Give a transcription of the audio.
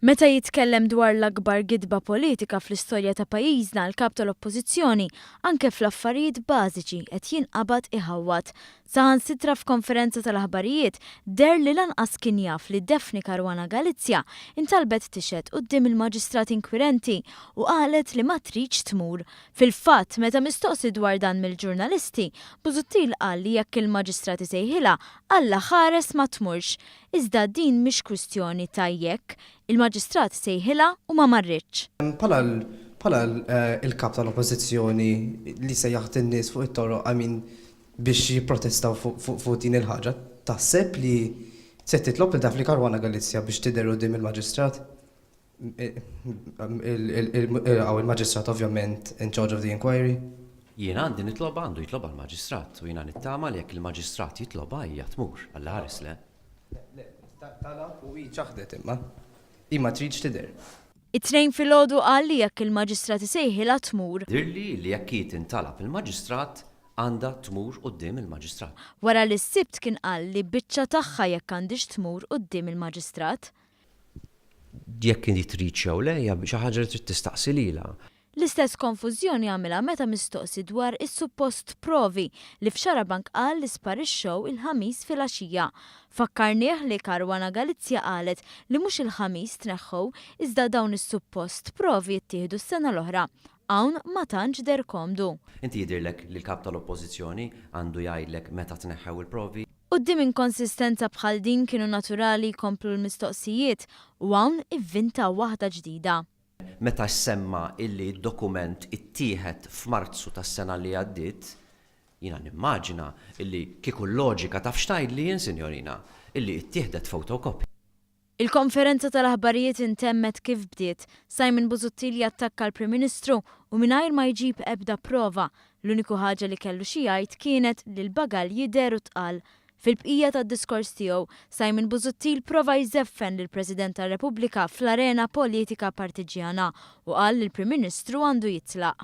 Meta jitkellem dwar l-akbar gidba politika fl-istorja ta' pajjiżna l-Kap tal-Oppożizzjoni anke fl-affarijiet bażiċi qed jinqabad iħawwad. Saħansitra f'konferenza tal-aħbarijiet deher li lanqas kien jaf li Daphne Caruana Galizia intalbet tixhed quddiem il-Maġistrat inkwirenti u qalet li ma tridx tmur. Fil-fatt, meta mistoqsi dwar dan mill-ġurnalisti, Busuttil qal li jekk il-Maġistrat isejħilha, Alla ħares ma tmurx. Iżda din mhix kwistjoni ta' jekk, il-Maġistrat sejħilha u ma marritx. Bħala bħala l-Kap tal-Oppożizzjoni li sejjaħt in-nies fuq it-toroq, I mean, biex jipprotestaw fuq din il-ħaġa, taħseb li se titlob lil Daphne Caruana Galizia biex tidher quddiem il-Maġistrat? Il-Maġistrat ovvjament in charge of the inquiry. Jiena għandi nitlobha, għandu jitlobha l-Maġistrat u jiena nittama li jekk il-Maġistrat jitlobha hija tmur, Alla ħares le. Le, talab u hi ċaħdet imma. Hi ma tridx tidher. It-Tnejn filgħodu qal li jekk il-Maġistrat isejħilha tmur. Jidhirli li jekk hi tintalab il-Maġistrat għandha tmur quddiem il-Maġistrat. Wara li s-Sibt kien qal li biċċa tagħha jekk għandhiex tmur quddiem il-Maġistrat. Jekk inti tridx jew le hija xi ħaġa li trid tistaqsi lilha. L-istess konfużjoni għamilha meta mistoqsi dwar is-suppost provi li f'Xarabank qal li sparixxew il-Ħamis filgħaxija. Fakkarnih li Caruana Galizia qalet li mhux il-Ħamis tneħħew iżda dawn is-suppost provi ttieħdu s-sena l-oħra. Hawn ma tantx deher komdu. Inti jidhirlek li l-Kap tal-Oppożizzjoni għandu jgħidlek meta tneħħew il-provi? Quddiem inkonsistenza bħal din kienu naturali jkomplu l-mistoqsijiet u hawn ivvinta waħda ġdida. Meta ssemma illi d-dokument ittieħed f'Marzu tas-sena li għaddiet, jiena nimmaġina illi kieku l-loġika taf x'tgħidli jien, sinjorina, illi ittieħdet photocopy. Il-konferenza tal-aħbarijiet intemmet kif bdiet, Simon Busuttil jattakka l-Prim Ministru u mingħajr ma jġib ebda prova. L-uniku ħaġa li kellu xi jgħid kienet li l-bagalji dehru tqal. Fil-bqija tad-diskors tiegħu, Simon Busuttil prova jżeffen lill-President tar-Repubblika fl-arena politika partiġġjana u qal li l-Prim Ministru għandu jitlaq.